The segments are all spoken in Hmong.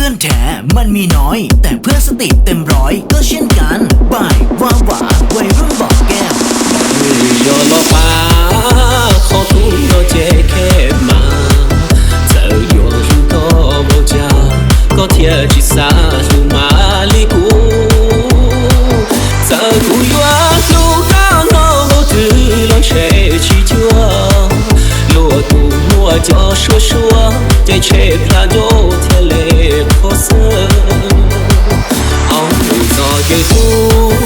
Tuaj nrhav mas mi no, tam phab xab tim tes nplov koj siab nkav, npaim vaj vam, vaij rub npaum kev. Yog los pab qhov kub no ces khe mas, txawm yuav hlub koj npaum cas, koj thiaj tsis xav hlub mas li kuv. Txawm kuv yuav hlub koj npaum twg los ntshe tsis cuag, luag tus muaj cov suab suab ces ntshe plab ncaub thiaj li qhov xwb. Au, tus txoj kev hlub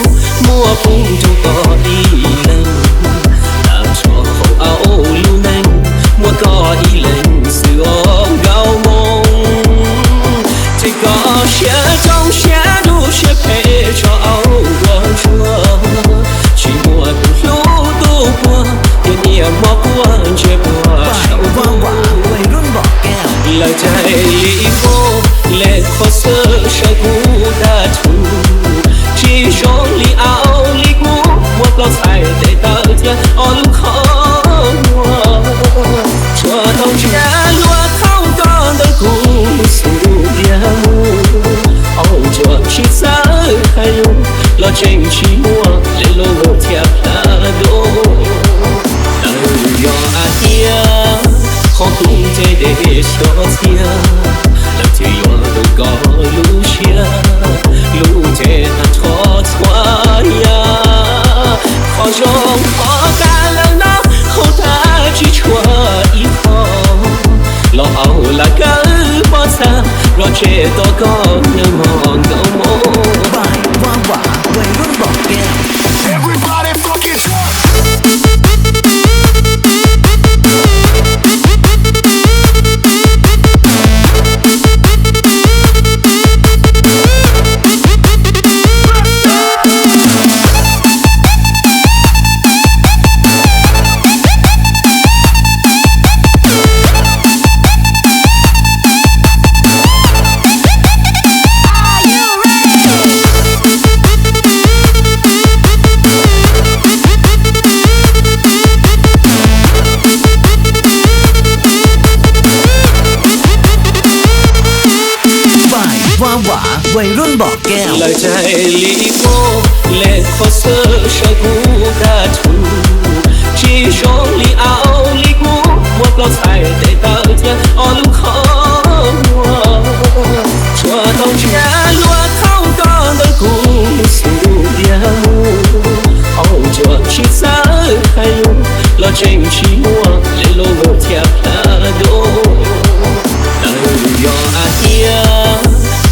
muaj pub rau koj ib leeg, tag nrho hauv au lub neej muaj koj ib leeg xwb os nkauj Hmoob. Ces koj siab zoo siab dub siab phem tso au ua ntsuag, tsis muaj tus hlub tus puag, tiam niaj hmo quaj ntsiag puag saum ntuj. Lawv cais li vauv, lem qhov xwb saib kuv tag tug, tsis zoo li au li kuv, muaj plaub txhais tes taw thiab ob lub qhov muag. Tsuas tau ntsiab luag qhaub koj ntawm kuv lub xub ntiag mus, au ntsuag tsis txawj hais lus los tseem tsis muaj li lub thiab plab dub. Tawm yog a tiag, qhov kub ces dej xyov txhia, lawv thiaj yuav tau koj lub siab, lub ces tag nrho txhua yam. Qhov zoo qhov kav lawm no, hauv tag tsis tshuav ib qho, los au lam kawg pob txha, los tseg tos koj nws mog nkauj Hmoob. Npaim vaj vam, vaij rub npaum kev. Lawv cais li vauv, lem qhov xwb saib kuv tag tug, tsis zoo li au li kuv, muaj plaub txhais tes taw thiab ob lub qhov muag. Tsuas tau ntsiab luag qhaub koj ntawm kuv lub xub ntiag mus, au ntsuag tsis txawj hais lus los tseem tsis muaj li lub thiab plab dub. Tawm yog a tiag,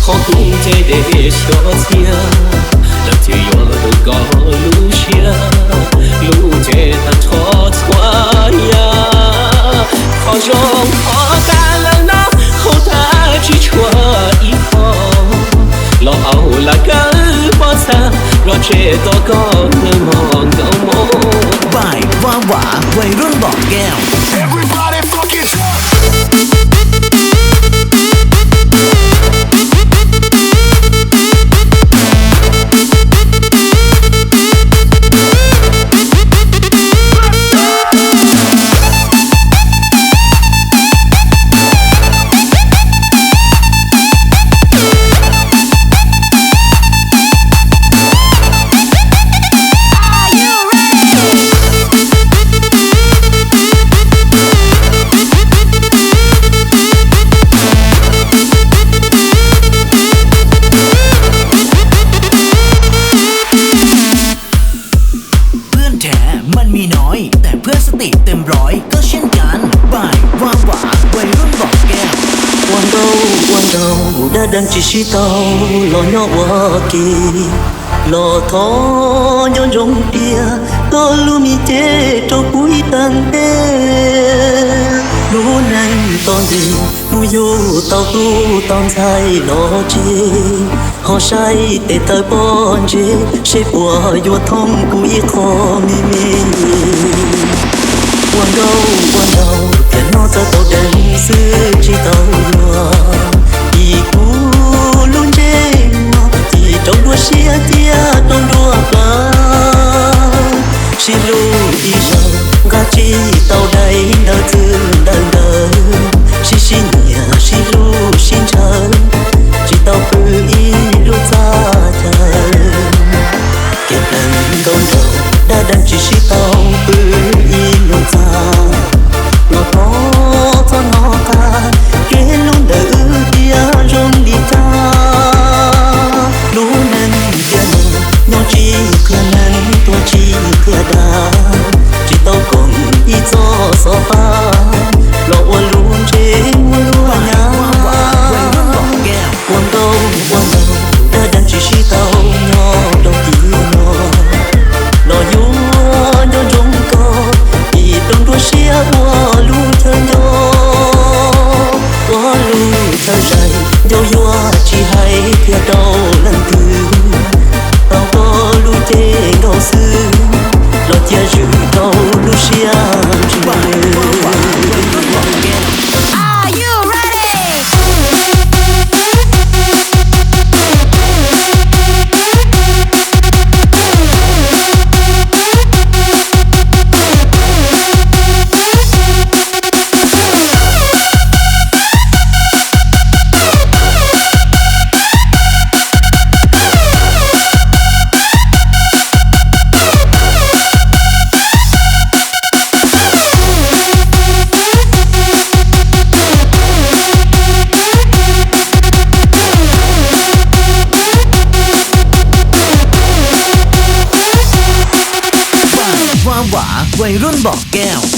qhov kub ces dej xyov txhia, lawv thiaj yuav tau koj lub siab, lub ces tag nrho txhua yam. Qhov zoo qhov kav lawm no, hauv tag tsis tshuav ib qho, los au lam kawg pob txha, los tseg tos koj nws mog nkauj Hmoob. Npaim vaj vam, vaij rub npaum kev. Phab nrhav mas mi no, tam phab xab tim tes nplov koj siab nkav, npaim vaj vam, vaij rub npaum kev. Ua nkauj ua nraug dab dees tsis sib tau, los nyob ua ke, los thov nco ntsoov tias koj lub me cev rau kuv ib tag ntev. Lub neej tau ntev, kuv yug tau tub tau ntxhais los tsev, ho saib tes taw pob ntseg seb puas yuav thoob kuv ib qho me me. Ua nkauj ua nraug tiam no txawm tau deev xwb tsis tau luag, vim kuv lub ntsej muag ci rau nruab siab thiab rau nruab plawv. Sib hlub ib zaug nqa tsis tau dai ntawv txwv ntawv ntawv, sib sib nyiam sib hlub sib ntshaw, Ncauj yuag tsis hais qhia rau leej twg, tau koj lub cev nkaus xwb, los cia zwm rau lub siab ntsws.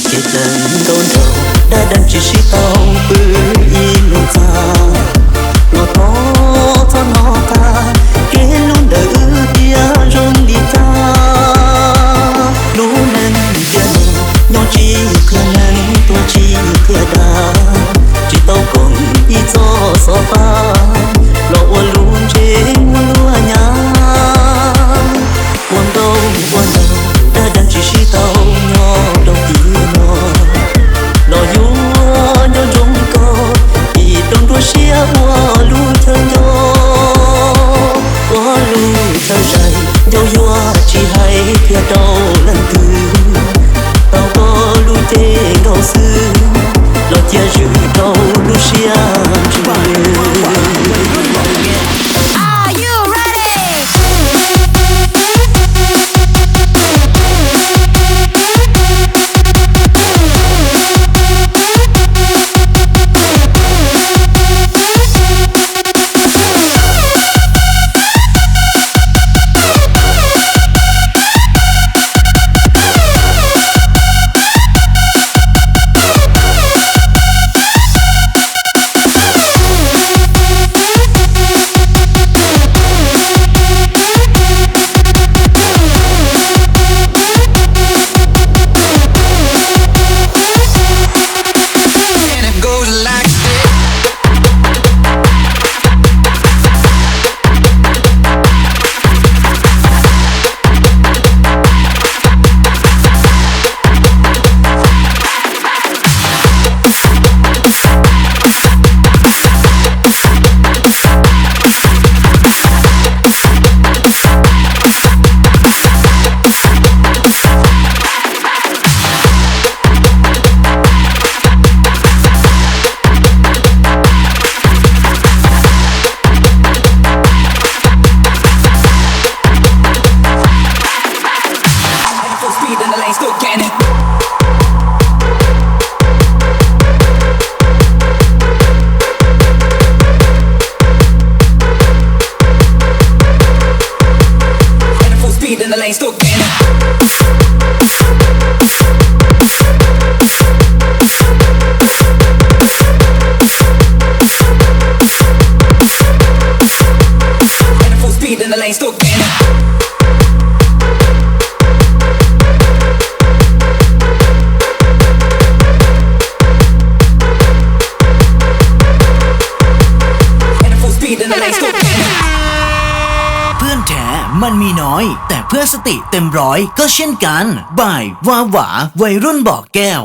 Ces tawm nkaus nraug, dab dab tsis sib tau pw ib lub txaj. Los thov txhob hnov qab, kev hlub ntawm wb tiag zoo li cas. Lub neej tiag no nyob tsis qhia neeg, tuag tsis qhia dag, tsis tau koom ib txoj xov pab, los ua lub ntsej muag luaj nyab. Ua nkauj ua nraug, dab dab tsis sib tau nyob rau tim no, los yuav nco ntsoov koj, vim rau nruab siab ua lub chaw nco, ua lub chaw zais. Ncauj yuag tsis hais qhia rau leej twg, tau koj lub cev nkaus xwb, los cia zwm rau lub siab ntsws. พื่อนแท้มันมีน้อย แต่เพื่อนสติเต็มร้อยก็เช่นกัน บ่ายว้าหวาวัยรุ่นบ่อแก้ว